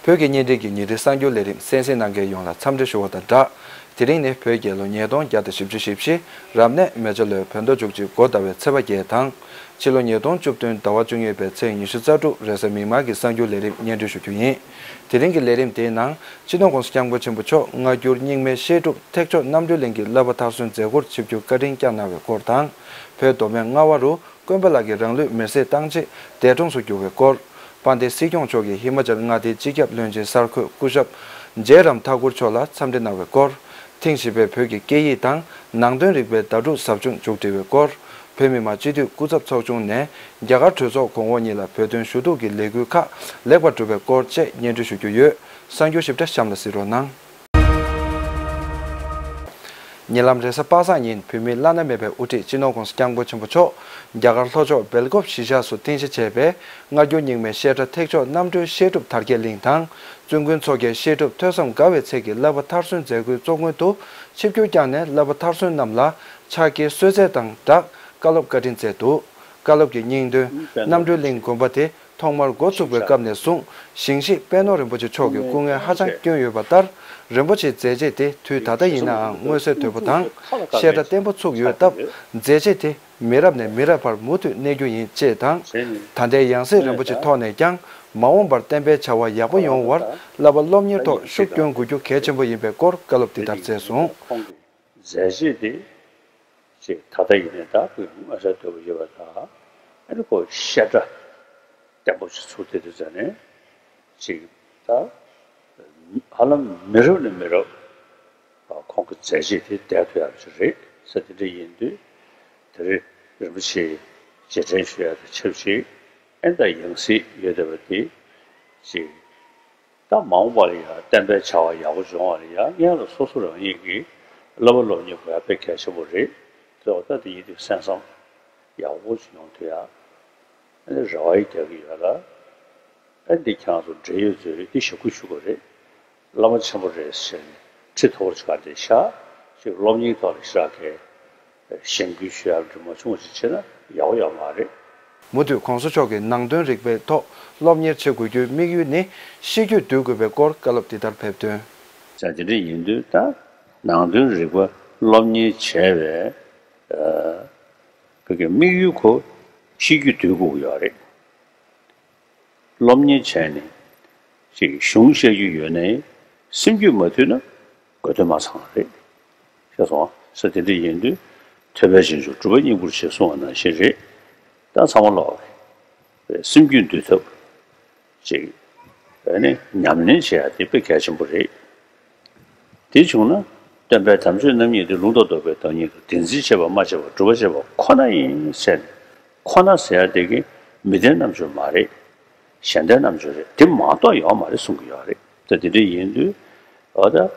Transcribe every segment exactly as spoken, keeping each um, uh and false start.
བོད་ཀྱི་བརྙན་འཕྲིན་གྱི་ཉིན་རེའི་གསར་འགྱུར་ལས་རིམ་གསན་གཟིགས་གནང་མཁན་ཡོངས་ལ་འཚམས་འདྲི་ཞུ་བ་དང་སྦྲགས། དེ་རིང་ནི་བོད་རྒྱལ་ལོ་ཉིས་སྟོང་བརྒྱ་དང་བཞི་བཅུ་ཞེ་བཞི། རབ་གནས་མེ་བྱ་ལོའི་བོད་ཟླ་བཅུ་གཅིག་འགོ་ཟླ་བའི་ཚེས་པ་བརྒྱད་དང་། ཕྱི་ལོ་ཉིས་སྟོང་བཅུ་བདུན་ཟླ་བ་བཅུ་གཉིས་པའི་ཚེས་ཉི་ཤུ་རྩ་དྲུག་རེས་གཟའ་མིག་དམར་གྱི་གསར་འགྱུར་ལས་རིམ་སྙན་སྒྲོན་ཞུ་རྒྱུ་ཡིན། དེ་རིང་གི་ལས་རིམ་དེའི་ནང་སྤྱི་ནོར་༸གོང་ས་༸སྐྱབས་མགོན་ཆེན་པོ་མཆོག་སྔ་འགྱུར་རྙིང་མའི་བཤད་སྒྲུབ་ཐེག་མཆོག་རྣམ་གྲོལ་གླིང་གི་བསླབ་པ་མཐར་སོན་མཛད་སྒོར་ཆིབས་བསྒྱུར་བཀའ་དྲིན་བསྐྱངས་གནང་བའི་སྐོར་དང་། བོད་མདོ་སྨད་རྔ་བ་རུ་དཀོན་པ་ལགས་ཀྱིས་རང་ལུས་མེར་སྲེག་བཏང་རྗེས་འདས་གྲོངས་སུ་གྱུར་བའི་སྐོར། དཔལ་ལྡན་སྲིད་སྐྱོང་མཆོག་གིས་ཧི་མ་ཅལ་མངའ་སྡེའི་སྤྱི་ཁྱབ་བློན་ཆེན་གསར་འཁོད་སྐུ་ཞབས་ཇེ་རམ་ཐ་ཀུར་མཆོག་ལ་འཚམས་འདྲི་གནང་བའི་སྐོར། ཐེངས་བཞི་པའི་བོད་ཀྱི་སྐད་ཡིག་དང་ནང་དོན་རིག་པའི་བརྡ་སྤྲོད་ཟབ་སྦྱོང་མཇུག་སྒྲིལ་བའི་སྐོར། བོད་མི་མང་སྤྱི་འཐུས་སྐུ་ཚབ་ཚོགས་ཆུང་ནས་རྒྱ་གར་གྲོས་ཚོགས་གོང་འོག་གཉིས་ལ་བོད་དོན་ཞུ་གཏུག་གི་ལས་འགུལ་ཁག་ལེགས་པར་གྲུབ་པའི་སྐོར་བཅས་སྙན་སྒྲོན་ཞུ་རྒྱུ་ཡོད། གསར་འགྱུར་ཞིབ་ཕྲ་གཤམ་ལ་གཟིགས་རོགས་གནང་། ཉེ་ལམ་རེས་གཟའ་པ་སངས་ཉིན་བོད་མིའི་བླ་ན་མེད་པའི་དབུ་ཁྲིད་སྤྱི་ནོར་༸གོང་ས་༸སྐྱབས་མགོན་ཆེན་པོ་མཆོག་རྒྱ་གར་ལྷོ་ཕྱོགས་སྦེལ་ཀོབ་གཞིས་ཆགས་སུ་རྟེན་གཞི་བྱས་པའི་སྔ་འགྱུར་རྙིང་མའི་བཤད་གྲྭ་ཐེག་མཆོག་རྣམ་གྲོལ་བཤད་སྒྲུབ་དར་རྒྱས་གླིང་དང་། བཙུན་དགོན་མཚོ་རྒྱལ་བཤད་སྒྲུབ་ཐོས་བསམ་དགའ་བའི་ཚལ་གྱི་བསླབ་པ་མཐར་སོན་མཛད་སྒོའི་གཙོ་སྐུ་མདུན་དུ་ཆིབས་བསྒྱུར་བསྐྱངས་ནས་བསླབ་པ་མཐར་སོན་རྣམས་ལ་ཕྱག་འཁྱེར་གསོལ་སྩལ་དང་སྦྲགས་བཀའ་སློབ་བཀའ་དྲིན་སྩལ་འདུག་བཀའ་སློབ་ཀྱི་སྙིང་དོན། རྣམ་གྲོལ་གླིང་དགོན་པ་དེ་ཐོག་མར་འགོ་ཚུགས་པའི་སྐབས་ནས་བཟུང་ཞིང་གཤེགས་པད་ནོར་རིན་པོ་ཆེ་མཆོག་གི་སྐུ་ངལ་ཧ་ཅང་བསྐྱོན་ཡོད་པ་ལྟར། རིན་པོ་ཆེའི་མཛད་རྗེས་དེ་དུས་ད་ལྟ་ཡིན་ནའང་མངོན་གསལ་དོད་པོ་དང་། བཤད་གྲྭ་བརྟན་པོ་ཚུགས་ཡོད་སྟབས། མཛད་རྗེས་དེ་མི་རབས་ནས་མི་རབས་བར་མུ་མཐུད་གནས་རྒྱུ་ཡིན་ཅེས་དང་། ད་ལྟའི་ཡང་སྲིད་རིན་པོ་ཆེ་ཐོག་ནས་ཀྱང་མ་འོངས་པར་བསྟན་པའི་བྱ་བ་ཡག་པོ་ཡོང་བར་བསླབ་པ་སློབ་གཉེར་ཐོག་ཤུགས་སྐྱོན་དགོས་རྒྱུ་གལ་ཆེན་པོ་ཡིན་པའི་སྐོར་བཀའ་སློབ་འདི་ལྟར་སྩལ་སོང་། མཛད་རྗེས་དེ། ཅིག་ད་ལྟ་ཡིན་ནའི་ད་ཁོས་མངོན་གསལ་དོད་པོ་ཡོད་པ་དང་། ཨ་ནི་ཁོ་བཤད་གྲྭ་བརྟན་པོ་ཞིག་ཚུགས་བསྡད་དུས་ཙང་ནས་ཅིག་ད་ཧ་ལམ་མི་རབས་ནས་མི་རབས་ཁོང་གི་མཛད་རྗེས་དེ་བསྡད་ཐུབ་ཡག་ཅིག་རེད་ཟེར། དེ་འདྲ་ཡིན་དུས་དེ་རིང་རིན་པོ་ཆེ་རྗེས་དྲན་ཞུ་ཡག་དང་ཆབས་ཅིག་ཨ་ནི་ད་ཡང་སྲིད་ཡོད་བསྡད་པ་དེ་ཅིག་ད་མ་འོངས་པ་ལ་ཡང་བསྟན་པའི་བྱ་བ་ཡག་པོ་འབྱུང་བ་ལ་ཡང་སྔོན་ལ་སོ་སོ་རང་ཉིད་ཀྱིས་བསླབ་པ་སློབ་གཉེར་དགོས་ཡག་དཔེ་གལ་ཆེན་པོ་རེད། དེ་འོ་ད་དེ་ཡིན་དུས་གསན་བསམ་ཡག་པོ་ཞིག་ཡོང་ཐུབ་ཡག་ཨ་ནི་རེ་བ་ཡང་རྒྱག་གི་ཡོད་ལ། ཨ་འདི་ཁྱེད་རང་ཚོ་འབྲེལ་ཡོད་ཚོས་འདི་ཞུ་དགོས་ཞུ་དགོས་རེད། བླ་མ་ཆེན་པོ་རེད་ཟེར་ནས་ཁྲི་མཐོ་པོ་ཅིག་ག་འདི་བཞག་ཅིག་སློབ་གཉེར་ཐོག་ལ་ཞེ་དྲག་གི་གཞེན་སྐུལ་ཞུ་ཡག་འདྲ་མ་བྱུང་བ་ཞིག་བྱས་ན་ཡག་པོ་ཡོད་མ་རེད། མུ་མཐུད་༸གོང་ས་མཆོག་གིས་ནང་དོན་རིག་པའི་ཐོག་སློབ་གཉེར་བྱེད་དགོས་རྒྱུའི་དམིགས་ཡུལ་ནི་ཤེས་རྒྱུད་འདུལ་དགོས་པའི་སྐོར་བཀའ་སློབ་འདི་ལྟར་ཕེབས་དོན། ཙང་དེ་འདྲ་ཡིན་དུས་ད་ནང་དོན་རིག་པ་སློབ་གཉེར་བྱས་པའི་ཨ་བོད་ཀྱི་དམིགས་ཡུལ་ཁོ་ཤེས་རྒྱུད་འདུལ་དགོས་ཀྱི་ཡོད་རེད། སློབ་གཉེར་བྱས་ནས་ཅིག་གཞུང་བཤད་རྒྱུ་ཡོད་ནའི་སེམས་རྒྱུད་མ་དུལ་ན་དགོས་དོན་མ་ཚང་རེད། ཤེས་སོང་ང་། ས་དེ་འདྲ་ཡིན་དུས་ཐོས་པས་བྱང་ཆུབ་སྒྲུབ་པ་སྙིང་པོར་བྱེད་གསུང་བ་ནང་བཞིན་རེད། ད་ཚང་མ་ལོག་རེད། སེམས་རྒྱུད་འདུལ་ཐབས་ཅིག་ཨ་ནི་ཉམས་ལེན་བྱེད་ཡག་དེ་དཔེ་གལ་ཆེན་པོ་རེད། དེ་བྱུང་ན་སྟོན་པའི་དམ་ཆོས་རྣམ་གཉིས་དེ་ལུང་དང་རྟོགས་པའི་བདག་ཉིད་དང་། བདེན་འཛིན་བྱེད་པ་སྨྲ་བྱེད་པ་སྒྲུབ་པ་བྱེད་པ་ཁོ་ན་ཡིན་ཟེར་ནས། ཁོ་ན་ཟེར་ཡག་དེ་གི་མི་ལྡན་རྣམ་འགྱུར་མ་རེད། གཞན་ལྡན་རྣམ་འགྱུར་རེད། དེ་མ་གཏོགས་ཡོད་མ་རེད་གསུང་གི་ཡོད་རེད། ད་དེ་འདྲ་ཡིན་དུས་འོ་ད་ཨ་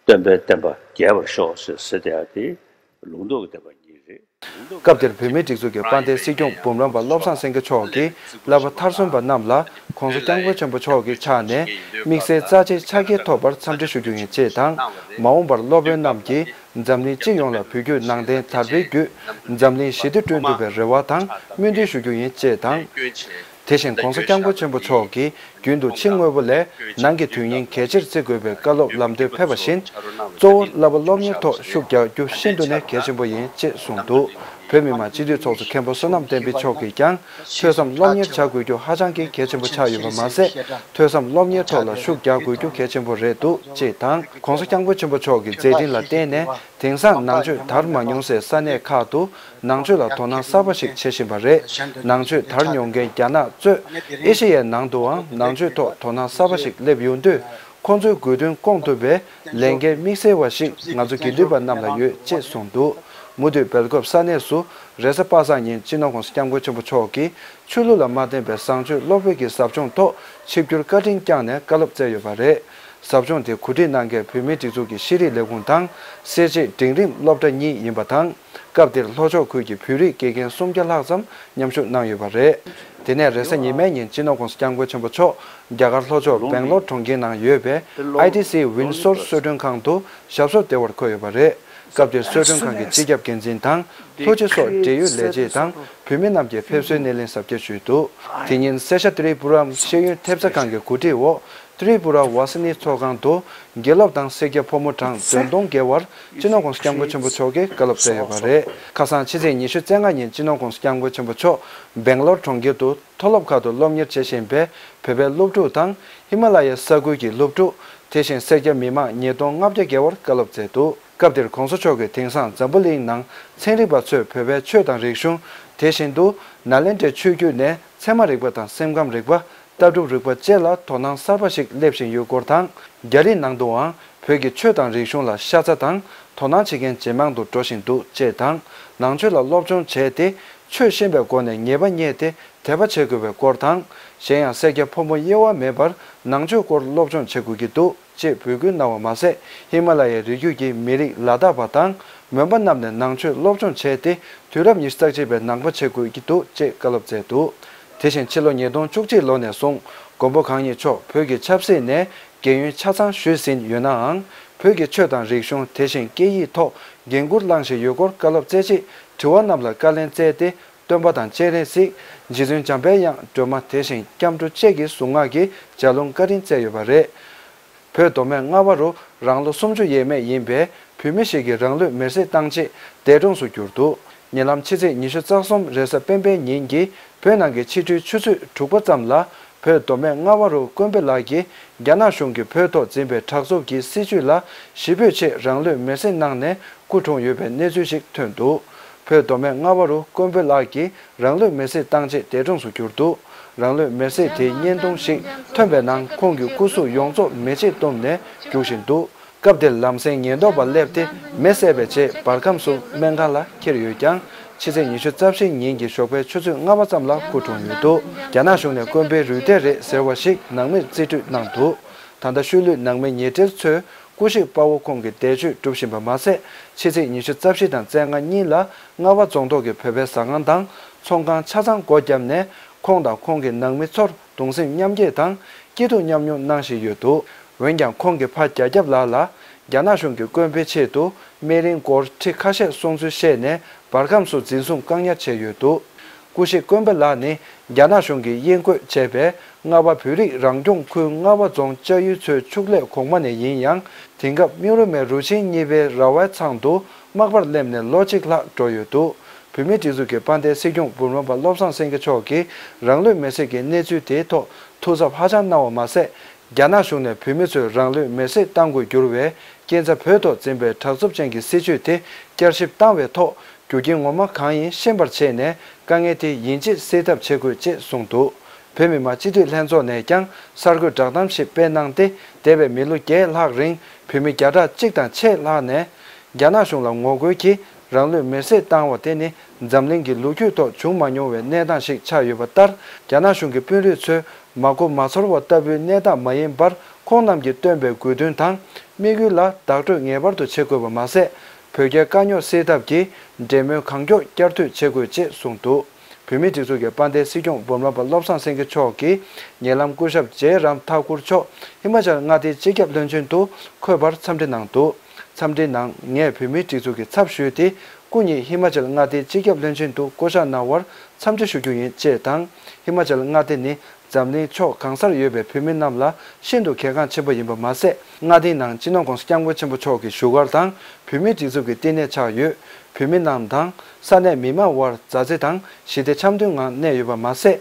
སྟོན་པའི་བསྟན་པ་རྒྱས་པར་ཤོག་ཟེར་ཟེར་བསྡད་ཡག་དེ་ལུང་རྟོགས་ཀྱི་བསྟན་པ་ཉིད་རེད། སྐབས་དེར་བོད་མིའི་སྒྲིག་འཛུགས་ཀྱི་དཔལ་ལྡན་སྲིད་སྐྱོང་འབུམ་རམས་པ་བློ་བཟང་སེང་གེ་མཆོག་གིས་བསླབ་པ་མཐར་སོན་པ་རྣམས་ལ་༸གོང་ས་༸སྐྱབས་མགོན་ཆེན་པོ་མཆོག་གི་ཕྱག་ནས་དམིགས་བསལ་རྩ་ཆེའི་ཕྱག་འཁྱེར་ཐོབ་པར་འཚམས་འདྲི་ཞུ་རྒྱུ་ཡིན་ཅེས་དང་། མ་འོངས་པར་སློབ་དཔོན་རྣམས་ཀྱིས་འཛམ་གླིང་སྤྱི་ཡོངས་ལ་བོད་བརྒྱུད་ནང་བསྟན་དར་སྤེལ་བརྒྱུད་འཛམ་གླིང་ཞི་བདེ་བསྐྲུན་ཐུབ་པའི་རེ་བ་དང་སྨོན་འདུན་ཞུ་རྒྱུ་ཡིན་ཅེས་དང་། དེ་བཞིན་༸གོང་ས་༸སྐྱབས་མགོན་ཆེན་པོ་མཆོག་གིས་རྒྱུན་དུ་ཕྱི་དངོས་པོ་ལས་ནང་གི་དོན་སྙིང་གལ་ཆེར་བརྩི་དགོས་པའི་བཀའ་སློབ་ལམ་སྟོན་ཕེབས་པ་བཞིན། གཙོ་བོ་བསླབ་པ་སློབ་གཉེར་ཐོག་ཤུགས་རྒྱག་རྒྱུ་ཤིན་ཏུ་ནས་གལ་ཆེན་པོ་ཡིན་ཅེས་གསུངས་འདུག་བོད་མི་མང་སྤྱི་འཐུས་ཚོགས་གཙོ་མཁན་པོ་བསོད་ནམས་བསྟན་འཕེལ་མཆོག་གིས་ཀྱང་ཐོས་བསམ་སློབ་གཉེར་བྱ་དགོས་རྒྱུ་ཧ་ཅང་གི་གལ་ཆེན་པོ་ཆགས་ཡོད་པ་མ་ཟད། ཐོས་བསམ་སློབ་གཉེར་ཐོག་ལ་ཤུགས་རྒྱག་དགོས་རྒྱུ་གལ་ཆེན་པོ་རེད་འདུག་ཅེས་དང་། ༸གོང་ས་༸སྐྱབས་མགོན་ཆེན་པོ་མཆོག་གི་མཛད་འཕྲིན་ལ་བརྟེན་ནས། དེང་སང་ནང་ཆོས་དར་མ་མྱོང་སའི་ས་གནས་ཁག་ཏུ་ནང་ཆོས་ལ་དོ་སྣང་གསར་པ་ཞིག་བྱེད་བཞིན་པ་རེད། ནང་ཆོས་དར་མྱོང་མཁན་རྒྱ་ནག་གཙོས་ཨེ་ཤེ་ཡའི་ནང་དུའང་ནང་ཆོས་ཐོག་དོ་སྣང་གསར་པ་ཞིག་སླེབས་ཡོང་དུས། ཁོང་ཚོའི་དགོས་འདུན་སྐོང་ཐུབ་པའི་ལས་འགན་དམིགས་བསལ་བ་ཞིག་ང་ཚོ་དགེ་འདུན་པ་རྣམས་ལ་ཡོད་ཅེས་གསུངས་འདུག་མུ་མཐུད་སྦེལ་ཀོབ་ས་གནས་སུ་རེས་གཟའ་པ་སངས་ཉིན་སྤྱི་ནོར་༸གོང་ས་༸སྐྱབས་མགོན་ཆེན་པོ་མཆོག་གིས་ཆོས་ལུགས་ལ་མ་བརྟེན་པའི་བཟང་སྤྱོད་སློབ་དཔོན་གྱི་ཟབ་སྦྱོང་ཐོག་ཆིབས་བསྒྱུར་བཀའ་དྲིན་བསྐྱངས་ནས་བཀའ་སློབ་སྩལ་ཡོད་པ་རེད། ཟབ་སྦྱོང་དེ་གོ་སྒྲིག་གནང་མཁན་བོད་མིའི་སྒྲིག་འཛུགས་ཀྱི་ཤེས་རིག་ལས་ཁུངས་དང་སེར་བྱེས་འབྲིང་རིམ་སློབ་གྲྭ་གཉིས་ཡིན་པ་དང་། སྐབས་དེར་ལྷོ་ཕྱོགས་ཁུལ་གྱི་བོད་རིགས་དགེ་རྒན་སུམ་བརྒྱ་ལྷག་ཙམ་མཉམ་ཞུགས་གནང་ཡོད་པ་རེད། དེ་ནས་རེས་གཟའ་ཉི་མའི་ཉིན་སྤྱི་ནོར་༸གོང་ས་༸སྐྱབས་མགོན་ཆེན་པོ་མཆོག་རྒྱ་གར་ལྷོ་ཕྱོགས་སྦེང་ལོར་གྲོང་ཁྱེར་ནང་ཡོད་པའི་ཨའི་ཊི་སི་ཝིན་སོར་གསོལ་མགྲོན་ཁང་དུ་ཞབས་སོར་བདེ་བར་འཁོད་ཡོད་པ་རེད། སྐབས་དེར་གསོལ་མགྲོན་ཁང་གི་སྤྱི་ཁྱབ་འགན་འཛིན་དང་། ལྷོ་སྤྱི་སོགས་འབྲེལ་ཡོད་ལས་བྱེད་དང་བོད་མི་རྣམས་ཀྱིས་ཕེབས་བསུའི་སྣེ་ལེན་གཟབ་རྒྱས་ཞུས་འདུག་དེ་ཉིན་སེ་ཤ་ཏི་རི་པུ་རམ་ཤེས་ཡོན་ཐེབས་རྩ་ཁང་གི་གོ་སྒྲིག་འོག་ཏི་རི་པུ་ར་ཝ་ས་ནི་ཚོགས་ཁང་དུ་དགེ་སློབ་དང་སེར་སྐྱ་ཕོ་མོ་གྲངས་བདུན་སྟོང་བརྒལ་བར་སྤྱི་ནོར་༸གོང་ས་༸སྐྱབས་མགོན་ཆེན་པོ་མཆོག་གིས་བཀའ་སློབ་སྩལ་ཡོད་པ་རེད། ཁ་སང་ཕྱི་ཚེས་ཉི་ཤུ་རྩ་ལྔ་ཉིན་སྤྱི་ནོར་༸གོང་ས་༸སྐྱབས་མགོན་ཆེན་པོ་མཆོག་སྦེང་ལོར་གྲོང་ཁྱེར་དུ་མཐོ་སློབ་ཁག་ཏུ་སློབ་གཉེར་བྱེད་བཞིན་པའི་བོད་པའི་སློབ་ཕྲུག་དང་ཧི་མ་ལ་ཡའི་ས་ཁུལ་གྱི་སློབ་ཕྲུག་དེ་བཞིན་སེར་སྐྱ་མི་མང་ཉིས་སྟོང་ལྔ་བརྒྱ་བརྒལ་བར་བཀའ་སློབ་སྩལ་འདུག་སྐབས་དེར་༸གོང་ས་མཆོག་གིས་དེང་སང་འཛམ་བུ་གླིང་ནང་ཚན་རིག་པ་ཚོས་བོད་པའི་ཆོས་དང་རིག་གཞུང་། དེ་བཞིན་དུ་ནཱ་ལེནྡྲའི་ཆོས་བརྒྱུད་ནས་ཚད་མ་རིག་པ་དང་སེམས་ཁམས་རིག་པ། ལྟ་གྲུབ་རིག་པ་བཅས་ལ་དོ་སྣང་གསར་པ་ཞིག་སླེབས་བཞིན་ཡོད་སྐོར་དང་། རྒྱ་རིགས་ནང་དུའང་བོད་ཀྱི་ཆོས་དང་རིག་གཞུང་ལ་ཤ་ཚ་དང་དོ་སྣང་བྱེད་མཁན་ཇེ་མང་དུ་འགྲོ་བཞིན་འདུག་ཅེས་དང་། ནང་ཆོས་ལ་སློབ་སྦྱོང་བྱས་ཏེ་ཆོས་ཤེས་པའི་སྒོ་ནས་ཉེས་པ་རྙེད་དེ་དད་པ་བྱེད་དགོས་པའི་སྐོར་དང་། གཞན་ཡང་སེར་སྐྱ་ཕོ་མོ་དབྱེ་བ་མེད་པར་ནང་ཆོས་སྐོར་སློབ་སྦྱོང་བྱེད་དགོས་ཀྱི་འདུག་ཅེས་འབོད་སྐུལ་གནང་བ་མ་ཟད། ཧི་མ་ལ་ཡའི་རི་རྒྱུད་ཀྱི་མི་རིགས་ལ་དྭགས་པ་དང་མོན་པ་རྣམས་ནས་ནང་ཆོས་སློབ་སྦྱོང་བྱས་ཏེ་དུས་རབས་ཉི་ཤུ་རྩ་གཅིག་པའི་ནང་པ་བྱེད་དགོས་ཀྱི་འདུག་ཅེས་བཀའ་སློབ་སྩལ་འདུག་དེ་བཞིན་ཕྱི་ལོ་ཉིས་སྟོང་བཅུ་གཅིག་ལོ་ནས་བཟུང་མགོན་པོ་གང་ཉིད་མཆོག་བོད་ཀྱི་ཆབ་སྲིད་ནས་རྒས་ཡོལ་ཆ་ཚང་ཞུས་ཟིན་ཡོད་ནའང་། བོད་ཀྱི་ཆོས་དང་རིག་གཞུང་དེ་བཞིན་སྐད་ཡིག་ཐོག་འགན་འཁུར་བླངས་བཞིན་ཡོད་སྐོར་བཀའ་སློབ་སྩལ་རྗེས། དྲི་བ་རྣམས་ལ་བཀའ་ལན་སྩལ་ཏེ། སྟོན་པ་དང་སྤྱན་རས་གཟིགས། རྗེ་བཙུན་འཇམ་དཔལ་དབྱངས། སྒྲོལ་མ་དེ་བཞིན་སྐྱབས་འགྲོ་བཅས་ཀྱི་གཟུངས་སྔགས་ཀྱི་ལྗགས་ལུང་བཀའ་དྲིན་སྩལ་ཡོད་པ་རེད། བོད་མདོ་སྨད་རྔ་བ་རུ་རང་ལོ་སུམ་ཅུ་ཡས་མས་ཡིན་པའི་བོད་མི་ཞིག་གིས་རང་ལུས་མེར་སྲེག་བཏང་རྗེས་འདས་གྲོངས་སུ་གྱུར་འདུག་ཉེ་ལམ་ཕྱི་ཚེས་ཉི་ཤུ་རྩ་གསུམ་རེས་གཟའ་སྤེན་པའི་ཉིན་གྱི་བོད་ནང་གི་ཕྱི་དྲོའི་ཆུ་ཚོད་དྲུག་པ་ཙམ་ལ། བོད་མདོ་སྨད་རྔ་བ་རུ་དཀོན་པོ་ལགས་ཀྱིས་རྒྱ་ནག་གཞུང་གིས་བོད་ཐོག་འཛིན་པའི་དྲག་རྩུབ་ཀྱི་སྲིད་བྱུས་ལ་ཞེ་ཕོད་ཆེད་རང་ལུས་མེར་སྲེག་གནང་ནས་སྐུ་གྲོངས་ཡོད་པའི་གནས་ཚུལ་ཞིག་ཐོན་འདུག་བོད་མདོ་སྨད་རྔ་བ་རུ་དཀོན་པོ་ལགས་ཀྱིས་རང་ལུས་མེར་སྲེག་བཏང་རྗེས་འདས་གྲོངས་སུ་གྱུར་འདུག་རང་ལུས་མེར་སྲེག་དེའི་བརྙན་ཐུང་ཞིག་ཐོན་པའི་ནང་ཁོང་གི་སྐུ་གཟུགས་ཡོངས་རྫོགས་མེ་ལྕེས་བཏུམས་ནས་རྒྱུག་བཞིན་འདུག་སྐབས་དེར་ལམ་སེང་ཉེན་རྟོག་པ་སླེབས་ཏེ་མེ་བསད་པའི་རྗེས་བར་ཁམས་སུ་སྨན་ཁང་ལ་འཁྱེར་ཡོད་ཀྱང་། ཕྱི་ཚེས་ཉི་ཤུ་རྩ་བཞི་ཉིན་གྱི་ཞོགས་པའི་ཆུ་ཚོད་ལྔ་པ་ཙམ་ལ་སྐུ་གྲོངས་ཡོད་འདུག་རྒྱ་ནག་གཞུང་ནས་དཀོན་པོའི་རུས་སྡེ་རེད་ཟེར་བ་ཞིག་ནང་མིར་རྩིས་སྤྲོད་གནང་འདུག་ད་ལྟ་ཤུལ་ལུས་ནང་མི་ཉེ་འབྲེལ་ཚོས་སྐུ་གཤེགས་དཔའ་བོ་ཁོང་གི་འདས་མཆོད་སྒྲུབ་བཞིན་པ་མ་ཟད། ཕྱི་ཚེས་ཉི་ཤུ་རྩ་བཞི་དང་རྩ་ལྔ་གཉིས་ལ་རྔ་བ་རྫོང་ཐོག་གི་བོད་པའི་ཟ་ཁང་དང་ཚོང་ཁང་ཆ་ཚང་སྒོ་བརྒྱབ་ནས་ཁོང་དང་ཁོང་གི་ནང་མི་ཚོར་གདུང་སེམས་མཉམ་སྐྱེད་དང་སྐྱིད་སྡུག་མཉམ་མྱོང་གནང་བཞིན་ཡོད་འདུག་འོན་ཀྱང་ཁོང་གི་ཕ་རྒྱ་སྐྱབས་ལགས་ལ་རྒྱ་ནག་གཞུང་གིས་དཀོན་པའི་ཆེད་དུ་སྨན་རིན་སྒོར་ཁྲི་ཁ་ཤས་སོང་ཚུལ་བཤད་ནས་བར་ཁམས་སུ་འཛིན་བཟུང་བཀག་ཉར་བྱས་ཡོད་འདུག་སྐུ་གཤེགས་དཀོན་པོ་ལགས་ནི་རྒྱ་ནག་གཞུང་གིས་དབྱིན་བཀོད་བྱས་པའི་རྔ་བ་བོད་རིགས་རང་སྐྱོང་ཁུལ་རྔ་བ་རྫོང་ལྕགས་ཡུལ་མཚོའི་ཕྱུགས་ལས་གོང་མ་ནས་ཡིན་ཡང་། དེང་སྐབས་སྨྱུག་རུ་མའི་རུ་ཆེན་གཉིས་པའི་ར་བའི་ཚང་དུ་མག་པར་སླེབས་ནས་ལོ་གཅིག་ལྷག་འགྲོ་ཡོད་འདུག་བོད་མིའི་སྒྲིག་འཛུགས་ཀྱི་དཔལ་ལྡན་སྲིད་སྐྱོང་འབུམ་རམས་པ་བློ་བཟང་སེང་གེ་མཆོག་གིས་རང་ལུས་མེར་སྲེག་གི་གནས་ཚུལ་དེའི་ཐོག་ཐུགས་འཚབ་ཧ་ཅང་གནང་བ་མ་ཟད། རྒྱ་ནག་གཞུང་ནས་བོད་མི་ཚོས་རང་ལུས་མེར་སྲེག་བཏང་དགོས་གྱུར་བའི་རྐྱེན་རྩ། བོད་ཐོག་འཛིན་པའི་དྲག་རྩུབ་ཅན་གྱི་སྲིད་བྱུས་དེ་བསྐྱར་ཞིབ་བཏང་བའི་ཐོག་རྒྱུ་རྐྱེན་ངོ་མ་གང་ཡིན་ཤེས་པར་བྱས་ནས་དཀའ་ངལ་དེ་ཡིན་གཅིག་སེལ་ཐབས་བྱེད་དགོས་ཅེས་གསུངས་འདུག་བོད་མི་མང་སྤྱི་འཐུས་ལྷན་ཚོགས་ནས་ཀྱང་གསར་འགོད་བསྒྲགས་གཏམ་ཞིག་སྤེལ་གནང་སྟེ། འདས་པའི་མི་ལོ་བརྒྱད་ལྷག་རིང་བོད་མི་བརྒྱ་ཕྲག་གཅིག་དང་ཕྱེད་ལྷག་ནས་རྒྱ་ནག་གཞུང་ལ་ངོ་རྒོལ་གྱིས་རང་ལུས་མེར་སྲེག་བཏང་བ་དེ་ནི་འཛམ་གླིང་གི་ལོ་རྒྱུས་ཐོག་བྱུང་མ་མྱོང་བའི་གནས་སྟངས་ཤིག་ཆགས་ཡོད་པ་ལྟར། རྒྱ་ནག་གཞུང་གི་དཔོན་རིགས་ཚོས་མ་གོ་མ་ཚོར་བ་ལྟ་བུའི་གནས་སྟངས་མ་ཡིན་པར། ཁོང་རྣམས་ཀྱིས་བཏོན་པའི་དགོས་འདུན་དང་དམིགས་ཡུལ་ལ་བདག་སྤྲོད་ངེས་པར་དུ་བྱེད་དགོས་པ་མ་ཟད། བོད་རྒྱའི་དཀའ་རྙོག་སེལ་ཐབས་ཀྱི་འབྲེལ་མོལ་གང་མགྱོགས་བསྐྱར་མཐུད་བྱེད་དགོས་ཅེས་གསུངས་འདུག་བོད་མིའི་སྒྲིག་འཛུགས་ཀྱི་དཔལ་ལྡན་སྲིད་སྐྱོང་འབུམ་རམས་པ་བློ་བཟང་སེང་གེ་མཆོག་གིས་ཉེ་ལམ་སྐུ་ཞབས་ཇེ་རམ་ཐ་ཀུར་མཆོག་ཧི་མ་ཅལ་མངའ་སྡེའི་སྤྱི་ཁྱབ་བློན་ཆེན་དུ་འཁོད་པར་འཚམས་འདྲི་གནང་འདུག་འཚམས་འདྲིའི་ནང་ངས་བོད་མིའི་སྒྲིག་འཛུགས་ཀྱི་ཚབ་ཞུས་ཏེ། སྐུ་ཉིད་ཧི་མ་ཅལ་མངའ་སྡེའི་སྤྱི་ཁྱབ་བློན་ཆེན་དུ་བསྐོ་གཞག་གནང་བར་འཚམས་འདྲི་ཞུ་རྒྱུ་ཡིན་ཅེས་དང་། ཧི་མ་ཅལ་མངའ་སྡེ་ནི་འཛམ་གླིང་ཕྱོགས་གང་སར་ཡོད་པའི་བོད་མི་རྣམས་ལ་ཤིན་ཏུ་གལ་འགངས་ཆེན་པོ་ཡིན་པ་མ་ཟད། མངའ་སྡེའི་ནང་སྤྱི་ནོར་༸གོང་ས་༸སྐྱབས་མགོན་ཆེན་པོ་མཆོག་གི་བཞུགས་སྒར་དང་། བོད་མིའི་སྒྲིག་འཛུགས་ཀྱི་བསྟི་གནས་ཆགས་ཡོད། བོད་མི་རྣམས་དང་ས་གནས་མི་མང་དབར་མཛའ་བརྩེ་དང་ཞི་བདེ་འཆམ་མཐུན་ངང་གནས་ཡོད་པ་མ་ཟད།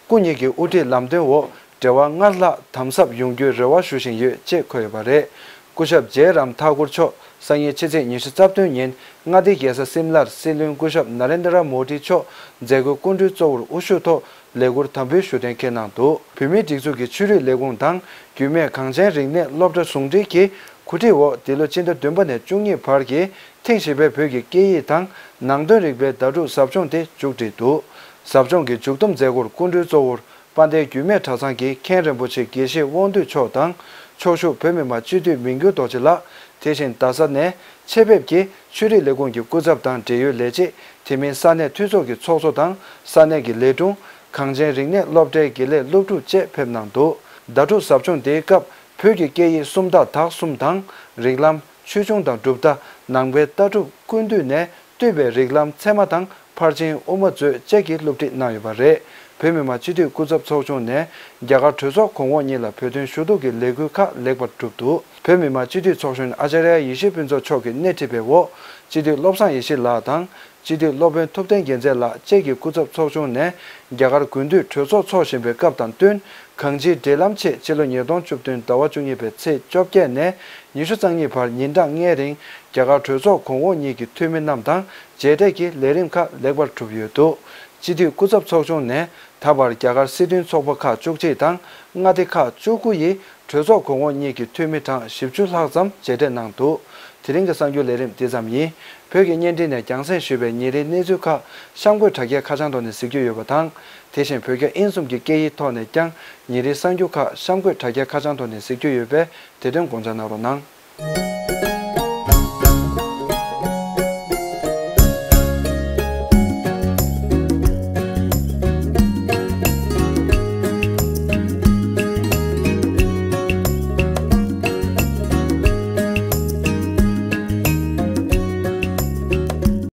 སྐུ་ཉིད་ཀྱི་དབུ་ཁྲིད་ལམ་སྟོན་འོག་འབྲེལ་བ་སྔར་ལྷག་དམ་ཟབ་ཡོང་རྒྱུའི་རེ་བ་ཞུ་བཞིན་ཡོད་ཅེས་འཁོད་ཡོད་པ་རེད། སྐུ་ཞབས་ཇེ་རམ་ཐ་ཀུར་མཆོག་སང་ཉིན་ཕྱི་ཚེས་ཉི་ཤུ་རྩ་བདུན་ཉིན་མངའ་སྡེའི་རྒྱལ་ས་སིམ་ལར་སྲིད་བློན་སྐུ་ཞབས་ན་རེན་དྲ་མོ་ཌི་མཆོག་མཛད་སྒོའི་སྐུ་མགྲོན་གཙོ་བོར་དབུ་བཞུགས་ཐོག་ལས་འཁུར་དམ་འབུལ་ཞུ་གཏན་འཁེལ་གནང་འདུག་བོད་མིའི་སྒྲིག་འཛུགས་ཀྱི་ཆོས་རིག་ལས་ཁུངས་དང་རྒྱུད་སྨད་གངས་ཅན་རིག་གནས་སློབ་གྲྭ་ཟུང་འབྲེལ་གྱི་གོ་སྒྲིག་འོག་འདི་ལོ་སྤྱི་ཟླ་བདུན་པ་ནས་བཅུ་གཉིས་བར་གྱི་ཐེངས་བཞི་པའི་བོད་ཀྱི་སྐད་ཡིག་དང་ནང་དོན་རིག་པའི་བརྡ་སྤྲོད་ཟབ་སྦྱོང་དེ་མཇུག་བསྒྲིལ་འདུག་ཟབ་སྦྱོང་གི་མཇུག་བསྡོམས་མཛད་སྒོར་སྐུ་མགྲོན་གཙོ་བོར་དཔལ་ལྡན་རྒྱུད་སྨད་གྲྭ་ཚང་གི་མཁན་རིན་པོ་ཆེ་དགེ་བཤེས་དབང་འདུས་མཆོག་དང་། ཕྱོགས་བཞུགས་བོད་མི་མང་སྤྱི་འཐུས་མིང་འགྱུར་རྡོ་རྗེ་ལགས། དེ་བཞིན་རྡ་ས་ནས་ཆེད་ཕེབས་ཀྱིས་ཆོས་རིག་ལས་ཁུངས་ཀྱི་སྐུ་ཚབ་དང་འབྲེལ་ཡོད་ལས་བྱེད། དེ་མིན་ས་གནས་འཐུས་ཚོགས་ཀྱི་ཚོགས་གཙོ་དང་ས་གནས་ཀྱི་ལས་དྲུང་། གངས་ཅན་རིག་གནས་སློབ་གྲྭའི་དགེ་ལས་སློབ་ཕྲུག་བཅས་ཕེབས་གནང་འདུག་བརྡ་སྤྲོད་ཟབ་སྦྱོང་དེའི་སྐབས་བོད་ཀྱི་སྐད་ཡིག་སུམ་རྟགས་དག་གསུམ་དང་། རིགས་ལམ། ཆོས་འབྱུང་དང་གྲུབ་མཐའ། ནང་པའི་ལྟ་གྲུབ་ཀུན་བཏུས་ནས་བཏུས་པའི་རིགས་ལམ་ཚད་མ་དང་ཕར་ཕྱིན་དབུ་མ་མཛོད་བཅས་ཀྱི་སློབ་ཁྲིད་གནང་ཡོད་པ་རེད། བོད་མི་མང་སྤྱི་འཐུས་སྐུ་ཚབ་ཚོགས་ཆུང་ནས་རྒྱ་གར་གྲོས་ཚོགས་གོང་འོག་གཉིས་ལ་བོད་དོན་ཞུ་གཏུག་གི་ལས་འགུལ་ཁག་ལེགས་པར་གྲུབ་འདུག་བོད་མི་མང་སྤྱི་འཐུས་ཚོགས་གཞོན་ཨ་ཅཱརྱ་ཡེ་ཤེས་ཕུན་ཚོགས་མཆོག་གིས་སྣེ་ཁྲིད་པའི་འོག་སྤྱི་འཐུས་བློ་བཟང་ཡེ་ཤེས་ལགས་དང་། སྤྱི་འཐུས་སློབ་དཔོན་ཐུབ་བསྟན་རྒྱལ་མཚན་ལགས་བཅས་ཀྱི་སྐུ་ཚབ་ཚོགས་ཆུང་ནས་རྒྱ་གར་དགུན་དུས་གྲོས་ཚོགས་འཚོགས་བཞིན་པའི་སྐབས་དང་བསྟུན། གང་ཅིའི་འབྲེལ་ལམ་ཆེད་ཕྱི་ལོ་ཉིས་སྟོང་བཅུ་བདུན་ཟླ་བ་བཅུ་གཉིས་པའི་ཚེས་བཅོ་བརྒྱད་ནས་ཉི་ཤུ་རྩ་གཉིས་བར་ཉིན་གྲངས་ལྔའི་རིང་རྒྱ་གར་གྲོས་ཚོགས་གོང་འོག་གཉིས་ཀྱི་འཐུས་མི་རྣམས་དང་མཇལ་འཕྲད་ཀྱི་ལས་རིམ་ཁག་ལེགས་པར་གྲུབ་ཡོད་འདུག་སྤྱི་འཐུས་སྐུ་ཚབ་ཚོགས་ཆུང་ནས་ད་བར་རྒྱ་གར་སྲིད་དོན་ཚོགས་པ་ཁག་བཅུ་གཅིག་དང་མངའ་སྡེ་ཁག་བཅུ་དགུ་ཡི་གྲོས་ཚོགས་གོང་འོག་གཉིས་ཀྱི་འཐུས་མི་གྲངས་བཞི་བཅུ་ལྷག་ཙམ་མཇལ་འཕྲད་གནང་འདུག་དེ་རིང་གི་གསར་འགྱུར་ལས་རིམ་འདི་ཙམ་ཡིན། བོད་ཀྱི་བརྙན་འཕྲིན་ནས་རྒྱང་སྲིང་ཞུས་པའི་ཉིན་རེའི་གནས་ཚུལ་ཁག་གཤམ་འཁོད་དྲ་རྒྱའི་ཁ་བྱང་ཐོག་ནས་གཟིགས་རྒྱུ་ཡོད་པ་དང་། དེ་བཞིན་བོད་རྒྱ་དབྱིན་གསུམ་གྱི་སྐད་ཡིག་ཐོག་ནས་ཀྱང་ཉིན་རེའི་གསར་འགྱུར་ཁག་གཤམ་འཁོད་དྲ་རྒྱའི་ཁ་བྱང་ཐོག་ནས་གཟིགས་རྒྱུ་ཡོད་པས་དེ་དོན་དགོངས་འཇགས་གནང་རོགས་གནང་།